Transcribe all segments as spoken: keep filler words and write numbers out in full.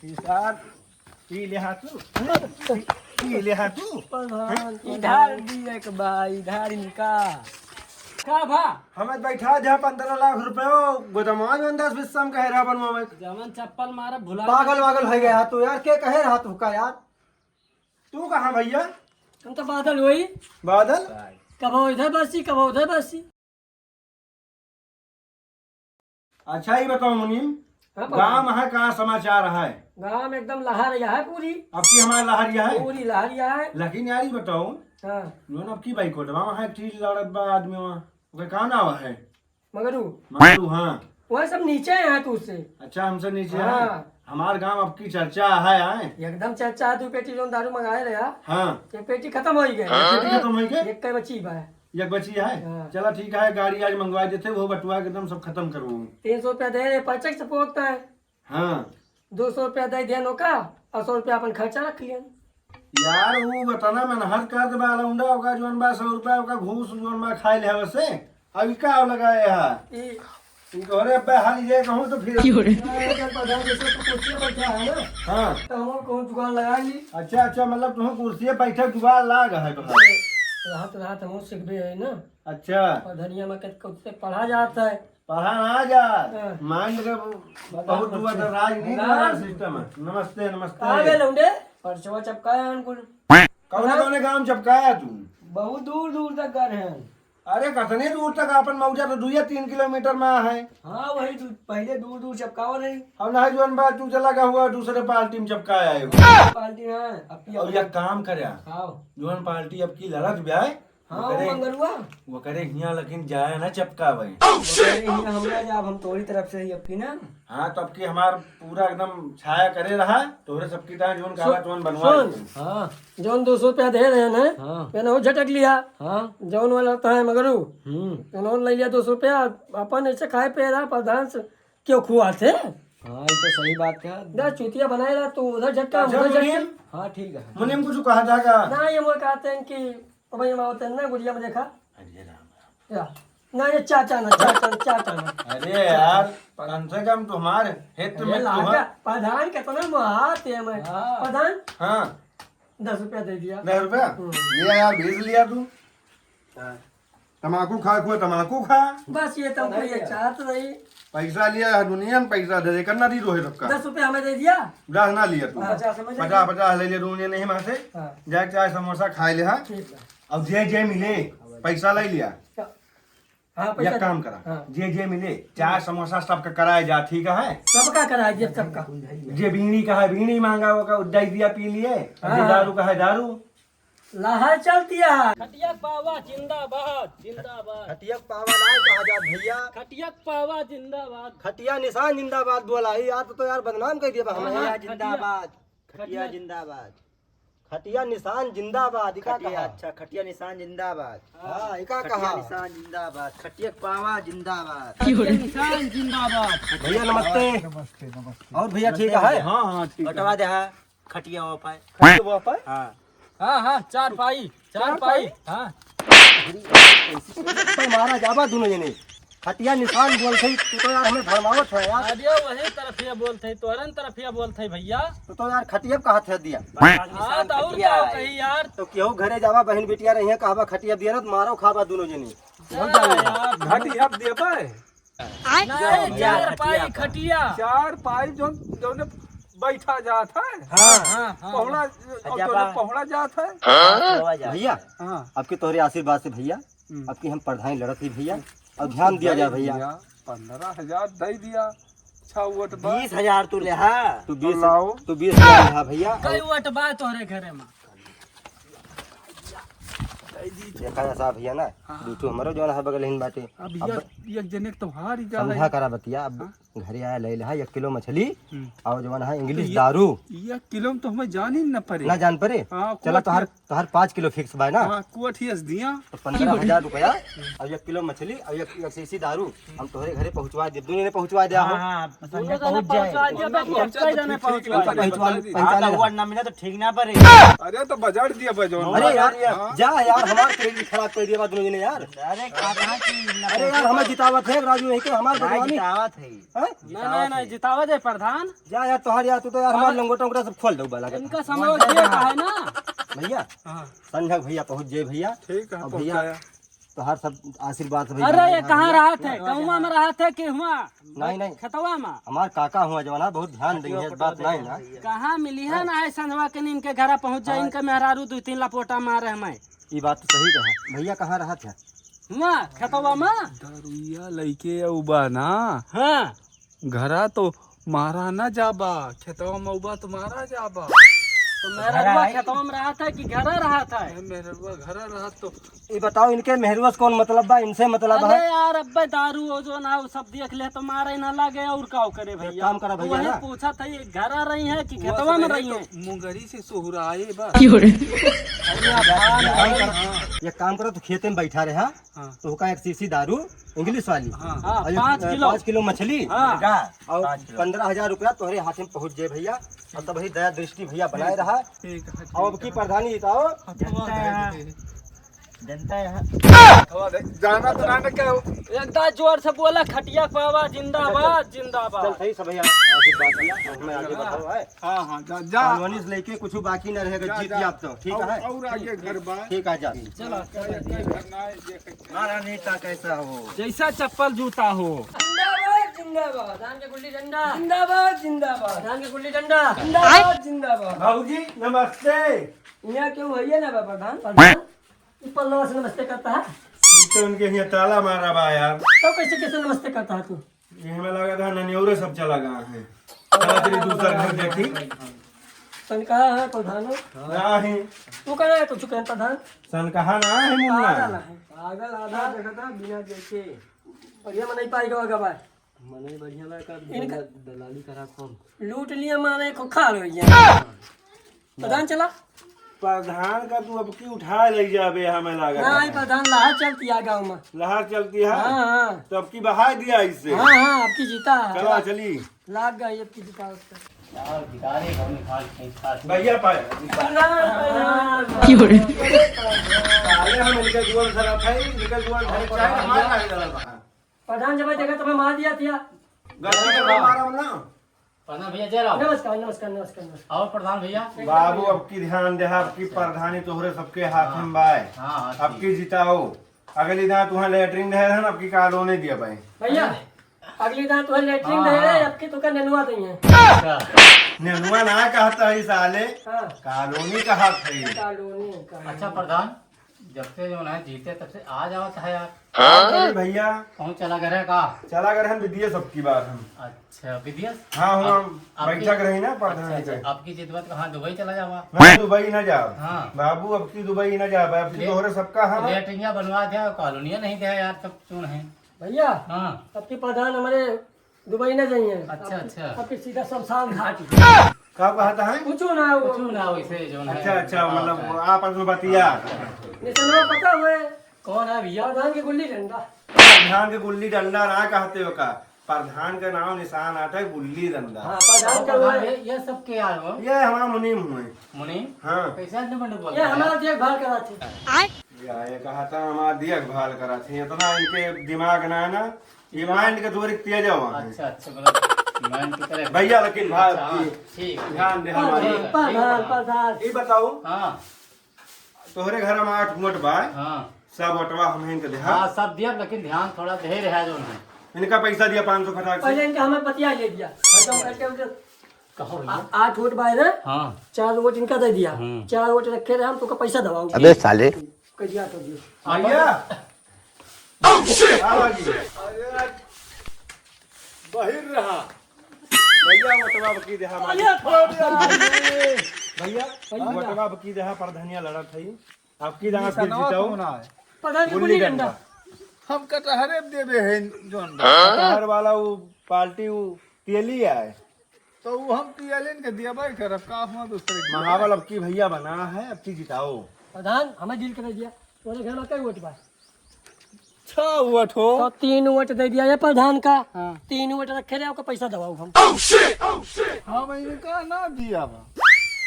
ई सार, ई लेहा तू, ई लेहा तू। प्रधान, इधर भी एक बा, इधर इनका। का भा? हमें बैठा जा पन्द्रह लाख रुपयो, गोदमा जौन दस बीस सम कहे रहा बनवावे। जवन चप्पल मारब भुला पागल वागल होइ गया तू यार, के कहे रहा तू का यार? तू कहाँ भइया? हम तो बादल होई। बादल? कबो इधर बसी, कबो उधर बसी। अच्छा, ई बताओ मुनीम, हाँ, प्रधान। गाँव मा का समाचार है? गाँव मा एकदम लहरिया है पूरी। अब की हमार लहरिया है? पूरी लहरिया है। लेकिन यार, ई बताओ, हाँ। जौन अब की बाइकोटवा मा है, टील लड़त बा आदमी मा, ओकर का नाव है? मगरू। मगरू, हाँ। वह सब नीचे हैं तू से। अच्छा, हमसे नीचे हाँ। है? हमार गाँव अब की चर्चा है, आए? एकदम चर्चा है, दू पेटी जौन दारू मंगाए रहा। हाँ। एक पेटी खतम होइ गए। एक पेटी खतम होइ गए? एक बची बा। एक बची है? हाँ। चला ठीक है, गाड़ी आज मंगवा देते, वो बटुआ के एकदम सब खतम करबो। तीन सौ रुपया दे रहे, पाचक से पोतता है। हाँ। दो सौ रुपया दे दिया नौका, और सौ रुपया अपन खर्चा रख लिया। यार, वो बताना मेहनत कर दे बा, लौंडा ओका जौन बा, सौ रुपया ओका घूस जौन बा खाए ले हवे से। अब ई का लगाए हा? ई ई तोहरे अब्बे हाल ये कहूँ तो फिर। क्यों रे? अरे, जब प्रधान जैसे तो कुर्सी बैठा है ना, हाँ। तो हम कहूँ जुगाड़ लगा ली। अच्छा, अच्छा, मतलब तुम कुर्सी बैठे जुगाड़ लाग है तो। रात, रात हम सीखबे है ना। अच्छा। और धनिया में कत-, कत से पढ़ा जाता है। पढ़ा ना जा। हाँ। माइंड के बहुत दुआ तो राजनीति वाला सिस्टम है। नमस्ते, नमस्ते। आ गए लौंडे, परचवा चपकाया उनको। कौने, हाँ। कौने गांव चपकाया तू? बहुत दूर दूर तक घर हैं। अरे, कतने दूर तक? अपन मौजा तो दुइया तीन किलोमीटर में है। हाँ, वही दू-, पहले दूर दूर चपकावा रही। अब ना, जौन बात तू चला गया हुआ, दूसरे पार्टी में चपकाया है। पार्टी है, अब की और अपन एक काम करे, हाँ। जौन पार्टी अब की लड़त भी आए, हाँ, वो करे, वो मंगरुआ। वो करे हियाँ, लेकिन जाए ना चपकावे। वो करे हियाँ, हम ना जाब, हम तोरी तरफ से ही अब की ना। हाँ, तो अब की हमार पूरा एकदम छाया करे रहा, तोहरे सबकी तरह जौन सुन, कहा, जौन बनवा सुन। लेते हैं। हाँ। जौन दो सौ रुपया दे रहे हैं ना, हाँ। मैंने वो झटक लिया। हाँ। जौन वाला था है मगरू, हम्म। उन्होंने ले लिया दो सौ रुपया, अपन ऐसे खाए पे रहा, प्रधान से क्यों खुआ थे? हाँ, ये तो सही बात है। ना चूतिया बनाए रहा, तू उधर झटका, अच्छा, उधर झटका। मुनीम? हाँ, ठीक है। मुनीम कुछ कहा था का? ना, ये वो कहते हैं कि अब ये मावत है ना, गुड़िया में देखा। अरे राम राम। या। ना, ये चाचा ना, चाचा ना, चाचा ना। अरे यार, कम से कम तुम्हारे हित अरे में लागा, तुम्हार- प्रधान कितना महात है मैं। हाँ। प्रधान, हाँ। दस रुपया दे दिया। दस रुपया? हम्म। लिया यार, बीस लिया तू। हाँ। तमाकू खा, कोई तमाकू खा। बस ये तो हमको ये चाहत रही। पैसा लिया है दुनिया में, पैसा दे दे, करना दी रोहे सबका। दस रुपया हमें दे दिया। दस ना लिया तू। हाँ। पचास हमें दे पचास, दिया। पचास ले लिया दुनिया नहीं माँ से। हाँ। जाके चाय समोसा खाए ले, हाँ। ठीक है। अब जे जे मिले, पैसा ले लिया। हाँ, पैसा एक काम दे। करा, हाँ। जे जे मिले, चाय समोसा सबका कराए जा, ठीक है? सबका कराए जे, सबका। जे बीड़ी का है, बीड़ी मांगा, वो का दे दिया, पी लिए। हाँ, जे हाँ। दारू का है, दारू। लहर चलती है। खटिया पावा जिंदाबाद, जिंदाबाद। खटिया पावा ना कहा जा भैया। खटिया पावा जिंदाबाद। खटिया निशान जिंदाबाद बोला। ये यार तो, तो यार बदनाम कर दिया बा हमें। हाँ, खटिया जिंदाबाद। खटिया खटिया। जिंदाबाद। खटिया निशान जिंदाबाद। ई का खटिया, कहा? अच्छा, खटिया निशान जिंदाबाद। हाँ, ई का खटिया कहा? निशान जिंदाबाद। खटिया पावा जिंदाबाद। खटिया निशान जिंदाबाद। भैया नमस्ते। नमस्ते, नमस्ते। और भैया ठीक है? हाँ, हाँ, ठीक है। बटवा दे, हाँ। खटिया वापस। खटिया वापस? हाँ। हाँ, हाँ, चार पाई, चार चार पाई, पाई? हाँ। भाई, मारा जाबा दुनो जने। खटिया निशान बोलत है, तू तो यार हमें भरमावत है यार। अरे वही तरफिया बोलत है, तोरन तरफिया बोलत है भैया। तू तो यार खटिया कहा थे दिया। हाँ, तो और खटिया का है। कही यार? तो केहू घरे जाबा, बहन बिटिया रही है, कहबा खटिया दिया ना, तो मारो खाबा दुनो जने। जा यार। खटिया देबे? नहीं, चार पाई खटिया। चार पाई जौन, जौने बैठा जात है। हाँ, हाँ, हाँ। पहुड़ा, अच्छा, और जौने पहुड़ा जात है। हाँ। भैया, हाँ। आपके तोहरे आशीर्वाद से भैया, हम्म। आपके हम प्रधान लड़त ही भैया, और ध्यान दिया जाए भैया। पन्द्रह हजार दे दिया, छह वोट बा। बीस हजार तू ले हा। तू बीस, लाओ। तू बीस हजार ले हा भैया। कई वोट बा तोहरे घरे में? देखा जा साहब भैया ना, हाँ। दू ठो हमरो जौन है बगल हिन बाटे। अब अब एक, एक जने के तो हार ही जा समझा है। करा बतिया, अब हाँ। घरे आया ले ले हा एक किलो मछली हम्म। और जौन है तो इंग्लिश ये, दारू। एक किलो में तो हमें जान ही न पड़े। ना जान पड़े? हाँ, चला कुआ तोहार, तोहार पाँच किलो फिक्स बा ना? हाँ, कुआ ठियस दिया। तो पन्द्रह हजार रुपया और एक किलो मछली और एक, एक शीशी दारू हम तोहरे घरे पहुँचवा देब, दुनो जने पहुँचवा दे, हाँ, आओ। हाँ, संजय दोनों जने पहुँच जाए। पहुँचवा दे, दोनों जने पहुँचवा दे। पहुँचवा दे, हाँ, पहुँचवा तो दे। वरना मिला तो ठीक ना पड़े। अरे तो बजट दिया बा जौन। अरे यार, हाँ। जा यार, हमार क्रेडिट खराब कर दिया बा दुनो जने यार। अरे कहाँ की अरे यार, हमें जितावत है, राजू, यही के हमार भाई बदनामी। जितावत है। हैं? नहीं, नहीं, नहीं, जितावत है प्रधान। जा यार, तोहार यार, तू तो यार हमार और लंगोटा उंगोटा सब खोल दो बाला का। इनका समझ दिया का है ना? भैया, हाँ। संझा भैया पहुँच जाए भैया। ठीक है, और भैया, पहुँचाया। तोहार सब आशीर्वाद से भाई अरे, बना ये रहा कहाँ भैया। रहत है? गौवा में रहत है कि हुआ? नहीं, नहीं। खेतवा में? हमार काका हुआ जवाना, बहुत ध्यान देंगे, इस बात नहीं ना। कहाँ मिली है ना, है संझवा के नीम के घरा पहुँच जाए, हाँ। इनके मेहरारू दो तीन लपोटा मारे हमें। ये बात तो सही कहा। भैया कहाँ रहत है? हुआ, खेतवा में। दारुइया लइके अउबा ना। हाँ। घरा तो मारा ना जाबा, खेतवा में अउबा तो मारा जाबा। तो मेहररुआ घरा आई। खेतवा में रहत है कि घरा रहत है? ए, मेहररुआ घरा रहत तो। ये बताओ, इनके मेहरुआ से कौन मतलब बा? इनसे मतलब अरे है? यार, अब्बे दारू हो जो ना, वो सब देख ले तो मारे ना लगे, और का करे एक भैया? काम करा भैया वही ना। पूछा था, ये घरा रही है कि वो खेतवा में सब रही तो है? मुंगरी से सुहुराए बा। क्यों रे? अरे यार, एक काम करा, तू खेते में बैठा रहे, हाँ? हाँ। तो ओका एक शीशी दारू इंग्लिश वाली। हाँ। हाँ, और एक, पाँच अ, किलो। पाँच किलो मछली। हाँ। और पाँच किलो। पन्द्रह हजार रुपया तोहरे हाथ में पहुँच जाए भैया। और तब ही दया दृष्टि भैया बनाए रहा। ठीक है, ठीक है। और अब की प्रधानी जिताओ। जनता है। जनता है। थोड़ा देख, जाना तो ना, ना क्या हो? एक दांत जोर से बोला, खटिया पावा जिंदाबाद, जिंदाबाद। चल, सही सब भैया, आशीर्वाद भैया, हमें आगे बढ़ाओ है। हाँ, हाँ, जा, जा। कॉलोनी से लेके कुछ बाकी ना रहेगा, जा, जीत जा। जाब तो, ठीक और, है? और आगे घर बा। ठीक है, जा। चलो, चलो। मारा नेता कैसा हो? जैसा चप्पल जूता हो। जिंदाबाद, जिंदाबाद। प्रधान के गुल्ली डंडा। जिंदाबाद, जिंदाबाद। प्रधान के गुल्ली डंडा। जिंदाबाद, जिंदाबाद। बाबूजी, नमस्ते। यहाँ क्यों भैया ना बा प्रधान? प्रधान, ये पल्लवा से नमस्ते करता है? तू तो उनके यहाँ ताला मारा बा यार। तो कैसे, कैसे नमस्ते करता है तू? ये हमें लगा था ननियोरे सब चला गया है। चला तेरी दूसरा घर देखी। सन कहा है प्रधान? नहीं। तू कहाँ है, तू चुके हैं प्रधान? सन कहा ना है मुन्ना? पागल है। पागल आधा देखा था बिना देखे। बढ़िया मनई पाई गवा गवा। मनई बढ़िया बा का इनका दला-, दलाली करा खूब। लूट लिया माने खूब खा लो ये। प्रधान चला। प्रधान का तू अब की उठा ले जाबे, हमें लागत ना, है। आई प्रधान लहर चलती है गाँव में। लहर चलती है? हाँ, हाँ। तो अब की बहाय दिया इससे। हाँ, हाँ, अब की जीता है। चला, चला। चली। लाग गई अब की जीता उसका। यार, भिखारी घर में खाल खींच खाल। भैया पाए। प्रणाम, प्रणाम। क्यों रे? साले हम इनके जुआन सरा था, इनके जुआन घर चाहे हमारे काहे लड़ा था। प्रधान जब देखा तब मार दिया थिया। गलती के मारा हम ना। प्रधान भैया, जय राम। नमस्कार, नमस्कार, नमस्कार, नमस्कार। और प्रधान भैया? बाबू, अब की ध्यान दे, अब की प्रधानी तोहरे सबके हाथ में बाय। हाँ, हाँ, अब ठीक। की जिताओ। अगली दांत तुहां लेटरिन दे रहन, अब की कॉलोनी दिया बाय। भैया, अगली दांत तुहां लेटरिन हाँ, दे रहे, हाँ। अब की तुका नेनुआ दइहें। अच्छा। नेनुआ ना कहता है साले, हाँ। कॉलोनी कहत है। कॉलोनी कहत है। अच्छा प्रधान, जब से जो है जीते तब से आ जावत है यार। हाँ? अरे भैया। कहूँ चला गए रहे का? चला गए रहे हम विदेश अब की बार हम। अच्छा, विदेश? हाँ, हम अब, अब की बैठक रही ना प्रधान अच्छा, जी के। अच्छा, अब की जितवा तो कहाँ दुबई चला जावा? ना, दुबई ना जाओ। हाँ। बाबू, अब की दुबई ना जाओ, अब की ले-, तोहरे सबका हम लेटरिंगा बनवा दिया, कॉलोनिया नहीं दिया यार, सब क्यों नहीं? भैया, हाँ। अब की प्रधान हमारे दुबई ना जाइए। अच्छा, अब, अच्छा। अब की सीधा शमशान घाट। का कहता है? कुछ ना हो। कुछ ना हो, इसे जो है। अच्छा, अच्छा, मतलब आपस में बतिया। निशानवा पता हुए? कौन है भैया? प्रधान के गुल्ली डंडा। प्रधान के गुल्ली डंडा ना कहते हो का? प्रधान का नाम निशान आता है गुल्ली डंडा। हाँ, प्रधान का प्रधान हुए। ये, ये सब के आए हो? ये हमारा मुनीम हुए। मुनीम? हाँ। कैसे आदमी बने बोलते ये हैं? हमारा देखभाल कराते हैं। या, ये कहता हमारा देखभाल कराते हैं। इतना इनके दिमाग ना है ना, ये mind के थोड़ी तेज है वहाँ। अच्छा, अच्छा, मतलब mind की तरह। भैया, लेकिन भाई, अच्छा, हाँ, ठीक। ध्यान दे हमारी। प्रधान, प्रधान, प्रधान। ये बताओ, हाँ। तोहरे घर में आठ वोट बा, हाँ। सब वोटवा हमहिन के देहा। हाँ, सब दिया, लेकिन ध्यान थोड़ा दे रहा जो है। इनका पैसा दिया पाँच सौ फटाक से। पहले इनका हमें पतिया ले दिया। खत्म करके उनके कहो भैया। आ-, आठ वोट बा ना? हाँ। चार वोट इनका दे दिया। हम्म। चार वोट रखे रहे हम, तोका पैसा दबाओ। अबे साले। कह दिया तो दिया। भैया। Oh, shit! आ बाजी। अरे यार, बहिर रहा। भैया, वोटवा बकी देहा मालिक। अरे यार, भैया, भैया। वोटवा बकी देहा, प्रधानिया लड़त है। आपकी दांत फिर जिताओ। कौन है? पता नहीं, गुल्ली गुल्ली डंडा। डंडा। हम कटहरे देबे हैं, जोन बा। कटहर वाला वो पार्टी, वो तेली आए। तो वो हम पियलिन के दिया भाई, कर अब का हुआ दूसरे के? महावल अब की भैया बना है, अब की जिताओ। प्रधान, हमें डील कर दिया। तोरे घर में कई वोट बा? छह वोट हो। तो तीन वोट दे दिया ये प्रधान का। हाँ। तीन वोट रखे रहे, ओकर पैसा दबाओ हम। हम इनका ना दिया बा।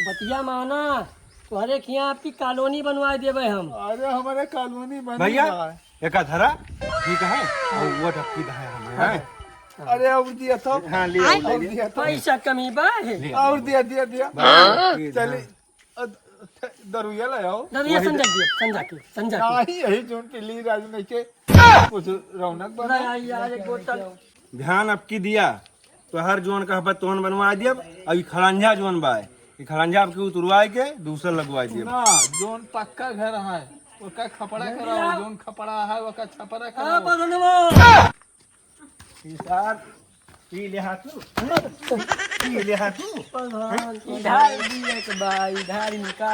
बतिया माना, तोहरे खिया आपकी कॉलोनी बनवा देबे हम। अरे हमारे कॉलोनी बनी भैया, बा। एका धरा, ठीक है, और वो ढक्की दहा है हमें, हैं? अरे, और दिया तो। हाँ, ले, और और ले, ले। दिया तो। पैसा कमी बा है। ले, और दिया, दिया, दिया। बस, ये चली। दरुइया ले आओ। दरुइया वही संजय जी, संजय की, संजय की। नहीं, यही जोन पीली राज में के कुछ रौनक बना। ले आई यार, एक बोतल। ध्यान अबकी दिया, तोहार जोन कहबा तोन बनवा दियब। अब ई खड़ंजा जोन बा, ई खड़ंजा अबकी उतरवाए के दूसर लगवा दियब। ना, जोन पक्का घर है, ओका खपड़ा कराओ, जोन खपड़ा है, ओका छपरा कराओ। पी ले हाथ तू। पी ले हाथ तू। प्रधान, इधार दिए के बा, इधार इनका।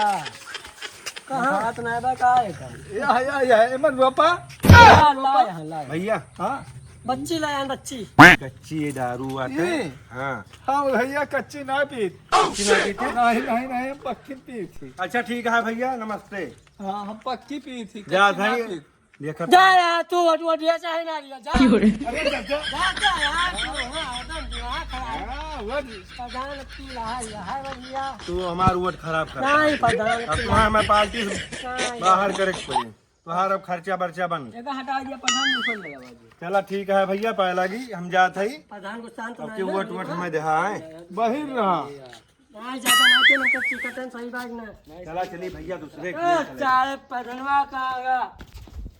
कहाँ? हाथ ना बा का है का? या, या, या, एमन रोपा। ला, ला यहाँ, ला यहाँ। भैया। हाँ। बच्ची ला यहाँ, बच्ची। बच्ची ये दारू आते। ये? हाँ। हाँ भैया, कच्ची ना पीत। कच्ची ना पीत? नहीं, नहीं, नहीं, हम पक्की पीत थी। अच्छा, ठीक है भैया, नमस्ते। हाँ, हम पक्की पीत थी, जा कच्ची ना भाई। पीत। देखा जा यार, तू वोट, वोट दिया चाहे ना दिया, जा। क्यों रे? अरे जा, जा। जा, जा यार, तू वहाँ हरदम वहाँ खड़ा है। हाँ, वोट। प्रधान की रहा, यहाँ है बढ़िया। तू हमार वोट खराब कर। नहीं, प्रधान अब की तुम्हारा मैं पार्टी से नहीं। बाहर करे के पड़ी। तुम्हारा अब खर्चा बर्चा बंद। एका हटा दिया, प्रधान दूसर ले आवा जी। चला ठीक है भैया, पाए लागी, हम जात हई। प्रधान को शांत अब ना क्यों ना वोट, वोट हमें देहा है? बहिर रहा। नहीं, ज्यादा ना के, मतलब, चिकटन सही बात ना। चला, चली भैया, दूसरे ए, के चले। चाहे पधनवा का आगा।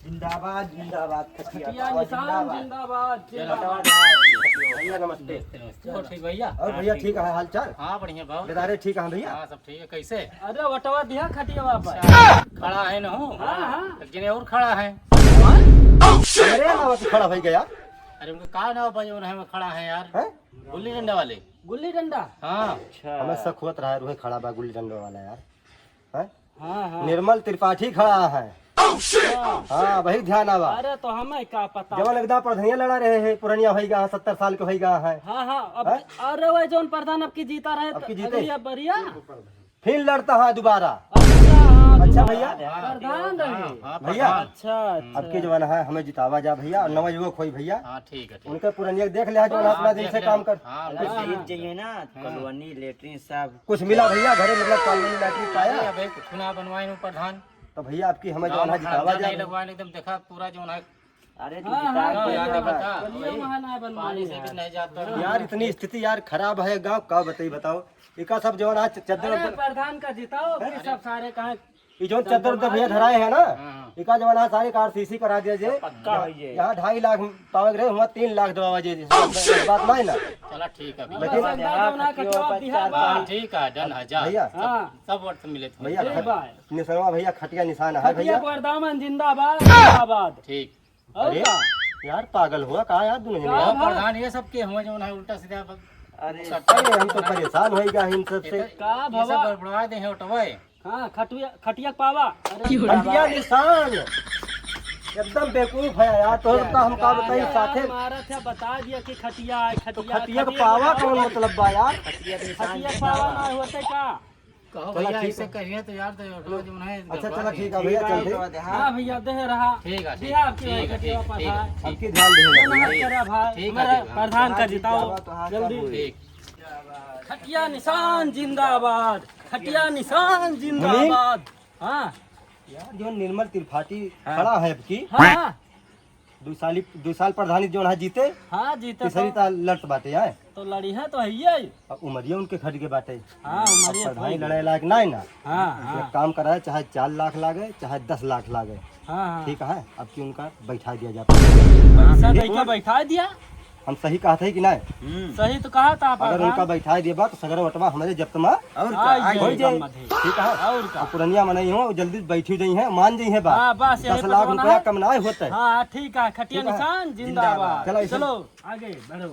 जिंदाबाद, जिंदाबाद, खटिया खटिया बाबा निशान जिंदाबाद। जिंदाबाद, जिंदाबाद। भैया, नमस्ते। नमस्ते, नमस्ते। और ठीक भैया? और भैया, ठीक है, हाल चाल? हाँ, बढ़िया बाबू। बेदारे ठीक है भैया? हाँ, सब ठीक है। कैसे? अरे, वटवा दिया खटिया बाबा। अच्छा, खड़ा है ना हो? हाँ, हाँ। लेकिन और खड़ा है। अरे, ना, वो तो खड़ा हो गया। अरे, उनका का नाम बा, जो उन्हें खड़ा है यार? हैं? गुल्ली डंडा वाले। गुल्ली डंडा? हाँ। अच्छा। हमें शक होत रहा है, उहे खड़ा बा गुल्ली डंडा वाला यार। हैं? हाँ, हाँ। निर्मल त्रिपाठी खड़ा है। अच्छा। हाँ, वही ध्यान आवा। अरे, तो हमें का पता? जवन एकदम प्रधानिया लड़ा रहे हैं, पुरनिया होई गा, सत्तर साल के होई गा है। हाँ, हाँ, अब हैं? अरे, वह जौन प्रधान अब की जीता रहे, अब की जीते? अगली अब बढ़िया। फिर लड़ता है दोबारा। अच्छा, हाँ, अच्छा दोबारा भैया। प्रधान रहे। हाँ, हाँ, भैया। प्रधान। अच्छा, अच्छा। अब के जमाना है, हमें जितावा जा भैया, और नवा युवक होई भैया। हाँ, ठीक है, ठीक। उनके पुरनिया देख ले, जो हाँ, इतना दिन देख से ले। काम कर। हाँ, अरे, हाँ। जीत जाइए ना, हाँ। कॉलोनी, लेटरिन सब। कुछ मिला भैया घरे, मतलब कॉलोनी, लेटरिन पाया? अरे, अबे कुछ ना बनवाए हूँ प्रधान। तो भैया, अब की हमें जो है ना, जितावा जा। नहीं लगवाए, एकदम देखा पूरा जो है। अरे, तू हाँ, जिता हाँ, के भैया, बता। बता। गलिया वहाँ ना बनवाए पानी से यार। भी नहीं जाता। यार, इतनी स्थिति यार खराब है गाँव का, बताई बताओ। इका सब जो है ना, च-, चद्दर अरे, उद्दर प्रधान का जिताओ, हैं? फिर सब सारे कहाँ ई जौन चद्दर उद्दर भैया धराए हैं ना, हाँ, हाँ। इका जवन है सारे कार सीसी करा दिया जे। पक्का हो जे। यहाँ ढाई लाख पावे के रहे, हुआ तीन लाख दबावा जे, बात नहीं ना। चला ठीक है भैया। लेकिन बस अंदाज होना के जवाब दिया बा। हाँ, ठीक है, डन है, जा। भैया। हाँ। सब वोट से मिले थे। भैया, ठीक खट-, बा। निसरवा भैया, खटिया निशान है खटिया भैया। पर दामन जिंदाबाद, जिंदाबाद। ठीक। और अरे, का? यार पागल हुआ का यार दुनिया का में? भा- प्रधान ये सब के हुआ जौन है उल्टा सीधा ब-, अरे, अरे, हम तो परेशान हो गया इन सब से। ये तो, का ये सब भवा? गड़बड़ा दे हैं उठवे। हाँ, खटिया, खटिया के पावा। अरे, खटिया निशान। एकदम बेवकूफ है यार, तो, तो हम का बताई यार, साथे। मारा था, बता दिया कि खटिया है, तो खटिया, खटिया के खटिया पावा बताओ। कौन मतलब बा यार? खटिया के निशान खटिया के पावा ना होते का? कहो चला भैया, ठीक ऐसे है। करिए तो यार, तो उठवा जो उन्हें अच्छा, गड़बड़ा चला दे। ठीक है भैया, ठीक है, चलते। तो हाँ भैया, दे रहा। ठीक है, ठीक दिया है, आपके ठीक है, खटिया ठीक है, पावा। ठीक है। आपकी ध्यान दे रहा। मेहनत करा भाई, ठीक है, हमारा ठीक है। प्रधान का जिताओ, जल्दी। ठीक। खटिया निशान जिंदाबाद, खटिया निशान जिंदाबाद। हाँ। यार, जो निर्मल त्रिपाठी हाँ। खड़ा है आपकी, हाँ। दो साल ही, दो साल प्रधानी जो है जीते, हाँ, जीते तीसरी तो। ताल लड़त बाटे है। तो लड़ी है तो है ही। अब उमरिया उनके घट के बाटे। हाँ, अब उमरिया प्रधानी तो लड़े लायक ना है ना। हाँ, हाँ। एक काम कराए, चाहे चार लाख लागे, चाहे दस लाख लागे। हाँ, हाँ। ठीक है, अब की उनका बैठा दिया जाता है। पैसा दे के बैठा दिया। हम सही कहत है कि नहीं? हम्म। सही तो कहा था अगर प्रधान। उनका बैठा दिए बा, तो सगरा वोटवा हमारे जब्त में और का? हाँ, आ ये गई। एकदम मत है। ठीक है? और का? अब पुरनिया मनई हो, जल्दी बैठी जाई है, मान जाई है बात। हाँ, बस यही दस लाख रुपया कम ना होता है। हाँ, ठीक है, खटिया ठीक है? निशान जिंदाबाद। जिंदाबाद। चलो, इसे चलो, आगे बढ़ो।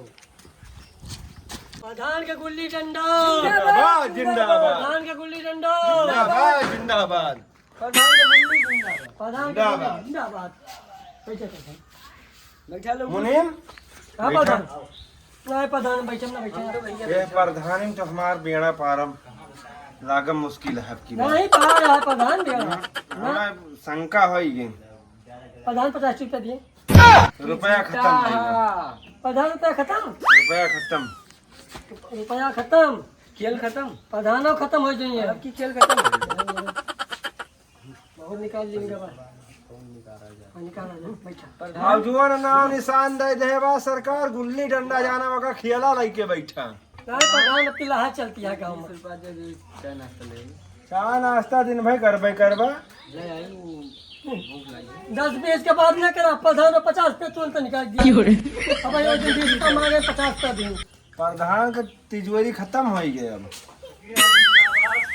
प्रधान के गुल्ली डंडा। जिंदाबाद, जिंदाबाद। प्रधान के गुल्ली डंडा। जिंदाबाद, जिंदाबाद। प्रधान के गुल्ली जिंदाबाद। प्रधान के गुल्ली जिंदाबाद। जिंदाबाद। बैठे, बैठे। बैठा लो। मुनीम, हाँ, बैठा। प्रधान। नहीं, प्रधान, बैठे ना, बैठे ना। ये प्रधान तो हमार बेड़ा पारम लागम मुश्किल है आपकी बार। नहीं, पार है प्रधान बेड़ा। हाँ, शंका हो ही गई। प्रधान पचास रुपया दिए। रुपया खत्म भइल बा। प्रधान रुपया खत्म? रुपया खत्म। रुपया खत्म? खेल खत्म? प्रधानो खत्म हो जाइए। अब की खेल खत्म? बहुत निकाल लेंगे बा। हाँ, निकाल, आ जा, बैठा। अब जुअन नाम निशान दे दे बा सरकार, गुल्ली डंडा जाना वका खेला लइके बैठा। नहीं, प्रधान, अब की लहा चलती है गाँव में। बीस रुपया दे दी, चाय नाश्ता ले। चाय नाश्ता दिन भर करबे करबा। ले आई, वो भूख लगी। दस बीस के बाद ना करा, प्रधान में पचास पे तुरंत निकाल दिया। अब ये दिन बीस का मांगे, पचास का दिन। प्रधान के तिजोरी खत्म होइ गए अब।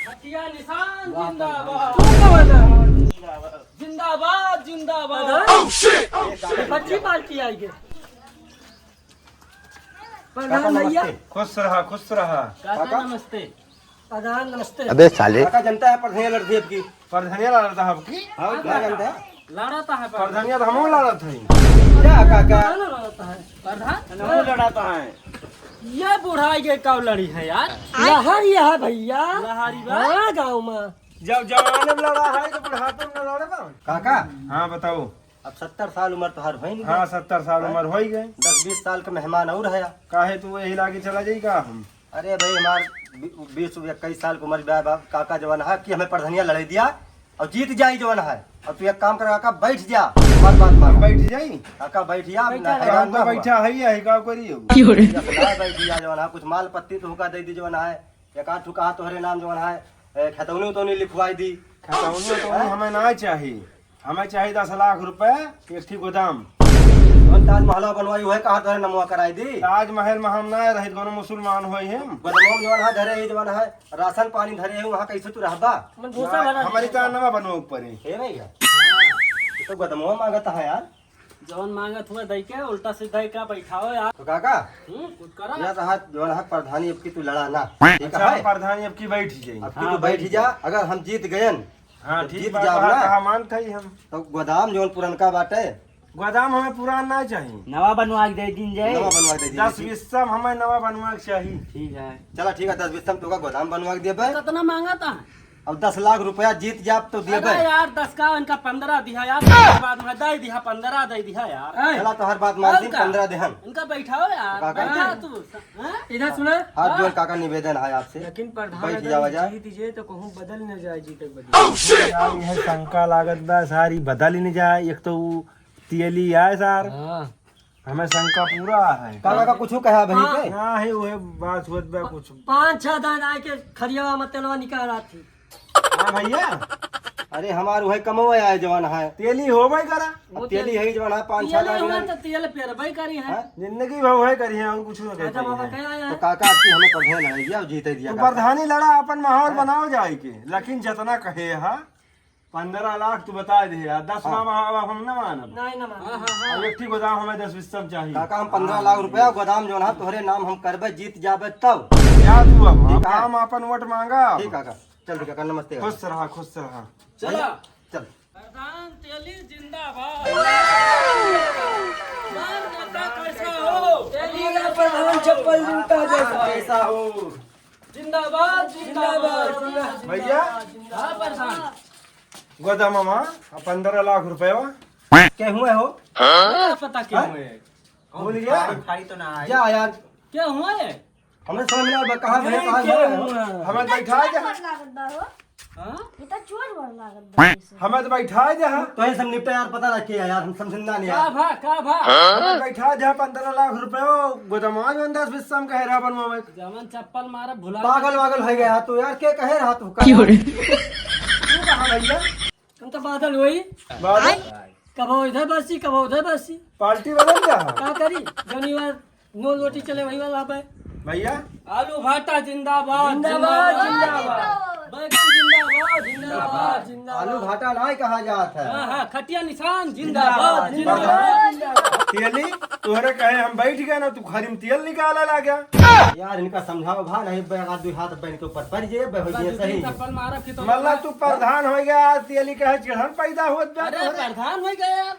खटिया निशान जिंदाबाद। तू का वाला? जिंदाबाद, जिंदाबाद। प्रधान? ये बच्ची पार्टी आई गई। प्रधान भैया। नमस्ते। खुश रहा, खुश रहा। काका काका। नमस्ते। प्रधान नमस्ते। अबे साले। काका जनता है प्रधान लड़ती है आपकी। प्रधानिया लड़ता है आपकी? हाँ, क्या जनता है? लड़ता है प्रधान। प्रधानिया तो हमहू लड़त है। क्या काका? प्रधान लड़ता है। प्रधान? हमहू लड़ता है। ये बुढ़ाई के कब लड़ी है यार? लहर ये है भैया। लहरी बा? हाँ, गाँव में। जब जवाने में लड़ा है तो बुढ़ापे में न लड़े बा। काका। हाँ, बताओ। अब सत्तर साल उम्र तोहार होई नहीं। हाँ, सत्तर साल हाँ? उम्र होई गए। दस बीस साल का मेहमान और है। काहे तू यही लागे चला जाई का हम? अरे भाई, हमार बी-, बीस इक्कीस साल की उम्र बा, बा, काका जवन है कि हमें प्रधानिया लड़े दिया और जीत जाई जवन है। और तू एक काम कर काका, बैठ जा, हमार बात मान। बैठ जाई? काका बैठ जा, बैठा ना रहो। हैरान हम तो ना हुआ। बैठा है, यही का करी हो? क्यों रे? बैठ जा जवन है, कुछ माल पत्ती तो होका दे दी जवन है, एक आध ठुका तोहरे नाम जवन है, ए, खतौनी उतौनी लिखवाई दी। खतौनी उतौनी हैं? हमें ना चाही। हमें चाही दस लाख रुपए, एक ठी गोदाम। जौन ताजमहलवा बनवाई, उहे कहा तोहरे नमवा कराई दी। ताजमहल में हम ना रहित, कोनो मुसलमान होई हम। गोदमवा में जवन है, धरे ही जवन है, राशन पानी धरे ही, वहाँ कैसे तू रहबा? मन भूसा भरा हमारी दिया। ताजमहलवा बनवा ऊपर है। हे भैया, ये तो गोदमवा मांगत है यार। जवन मांगत हुआ दई के, उल्टा सीधा का बैठाओ यार। तो काका, हम्म, कुछ करा। यह रहा जवन है प्रधानी, अब की तू लड़ा ना, ठीक अच्छा, है? प्रधानी अब की बैठ जाई। अब की हाँ, तू बैठ बैठ जा, जा। अगर हम जीत गयन, हाँ, जब ठीक जीत बात, जाब हाँ, ना, कहा मानत हई हम। तो गोदाम जौन पुरनका बाटे। गोदाम हमें पुरान ना चाही। नवा बनवा के दे दीन जाए। नवा बनवा के दे दीन दस जाए। बीस सौ हमें नवा बनवा के चाही। ठीक है। चला ठीक है, दस बीस सौ तोका गोदाम बनवा के देबे। कितना मांगा था? अब दस लाख रुपया जीत जाब तो देबे। अरे यार, दस का इनका पन्द्रह दिहा यार, बाद में दे दिहा, पन्द्रह दे दिहा यार। चला तोहर बात मान और ली, का? पन्द्रह देहन। इनका बैठाओ यार, काका बैठा जी। तू। हाँ? इधर सुना। हाथ जोड़ काका, निवेदन है आपसे। लेकिन प्रधान बैठ अगर जावा जाए। जीत जाए तो कहूँ बदल न जाए, जीते के बदले। यार, यह शंका लागत बा, सारी बदल ही न जाए। एक तो ऊ तेली आए सार, हाँ। हमें शंका पूरा है। काका का कुछ कहा भाई हाँ। के? ना है, वह बात होत बा कुछ। पाँच छह दान आए के खरियावा में तेलवा निकाल आती। हाँ भैया। अरे हमार वही कमवा आए जवान है। तेली होबे करा। वो अब तेली तेल है जवान है, पाँच छह तेल दान होगा आए। तो तेल पेरबे करी है। हाँ? जिंदगी भर वही करी है और कुछ ना राजा बाबा करी है। कह आया तो है। काका आपकी हमें प्रधान है, या जीते दिया तू काका। प्रधानी लड़ा, अपन माहौल हाँ। बनाओ जाए के, लेकिन जितना कहे हा, पन्द्रह लाख तू बता दे यार, दस हाँ। मामा अब हम ना मानब। नहीं ना मानब। हाँ, हाँ, हाँ। अब एक ठी गोदाम हमें दस बीस सौ चाहिए। काका हम पन्द्रह लाख रुपया गोदाम जौन है तोहरे नाम हम करबे, जीत जाबे तब। जा तू अब, ठीक अब है। काम अपन वोट मांगा। ठीक काका। चल रे काका, नमस्ते काका। खुश रहा, खुश रहा। चला। चल। प्रधान तेली जिंदाबाद। प्रधान नेता कैसा हो? तेली का प्रधान चप्पल जूता जैसा। कैसा हो? जिंदाबाद, जिंदाबाद। भैया। हाँ प्रधान। गोदाम मामा, पन्द्रह लाख रुपया। के हुए हो? क्या पता के हाँ? हुए? भूल गया? खाई तो ना आई। जा यार। के हुए? हमरे समझ में ना आवे, कहाँ भैया, कहाँ क्या भैया? हुआ? हमें बैठा दे। लागत बा हो। हाँ? ये तो चोर बड़ लागत बा जैसे। हमें तो बैठा दे, हाँ। तो ये सब निपटा यार, पता रखे यार, हम समझना नहीं का यार। भा, का भा? हमें बैठा दे, पन्द्रह लाख रुपया, गोदमा जौन दस बीस सौ में कहे रहा बनवावे। जवन चप्पल मारे भुला पागल वागल हो गया तू यार, के कहे रहा तू का? क्यों रे? तू कहाँ भैया? हम तो बादल होई। बादल? कबो इधर बसी, कबो उधर बसी। पार्टी बदल गया है? का करी? जौनी बार नून रोटी चले वही वाला पे। भैया? आलू भाटा जिंदाबाद, जिंदाबाद, जिंदाबाद। जिंदाबाद। बैगन जिंदाबाद, जिंदाबाद, जिंदाबाद। आलू भाटा ना कहा जात है। हाँ, हाँ, खटिया निशान जिंदाबाद, जिंदाबाद, जिंदाबाद। जिंदाबाद। तेली, तोहरे कहे हम बैठ गए ना, तू खरी में तेल निकाले लगा। यार, इनका समझाओ भा, नहीं बे, हाथ दो हाथ बहन के ऊपर पड़ जाए, बे, हो बस जाए दो तीन सही। चप्पल मारब कि तो मतलब तू प्रधान हो गया, आज तेली कहे चिढ़न पैदा होत बा अरे, तोहरे। प्रधान हो गया यार।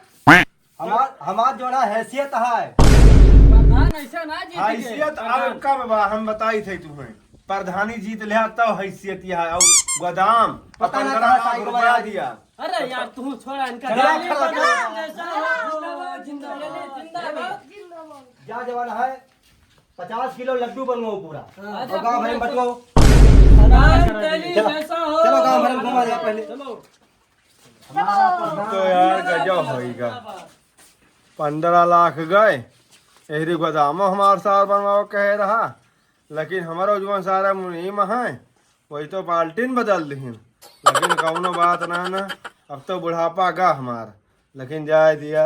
हमार, हमार जोड़ा हैसियत है। प्रधान ऐसा ना जीत के। हैसियत प्रधान। अब का बा, हम बताई थे तुम्हें। प्रधानी जीत लिया तब हैसियत यह है। और गोदाम पता ना पन्द्रह कहाँ लाख साइकिल रुपया आया। दिया। अरे यार, तू छोड़ा इनका। चला, चला, चला। जैसा हो, जिंदाबाद, जिंदाबाद। जा जवान है, पचास किलो लड्डू बनवाओ पूरा। हाँ। और गाँव भर में बंटवाओ। प्रधान तेली चलो, जैसा हो। चलो गाँव भर में घुमा जाओ पहले। चलो। तो यार गजब होइगा। पन्द्रह लाख गए, एहरी गोदामो हमार सार बनवाओ कहे रहा, लेकिन हमारो जवन सारा मुनीम है, वही तो पाल्टिन बदल दिहिन। लेकिन कौनो बात ना ना, अब तो बुढ़ापा गा हमार, लेकिन जाए दिया।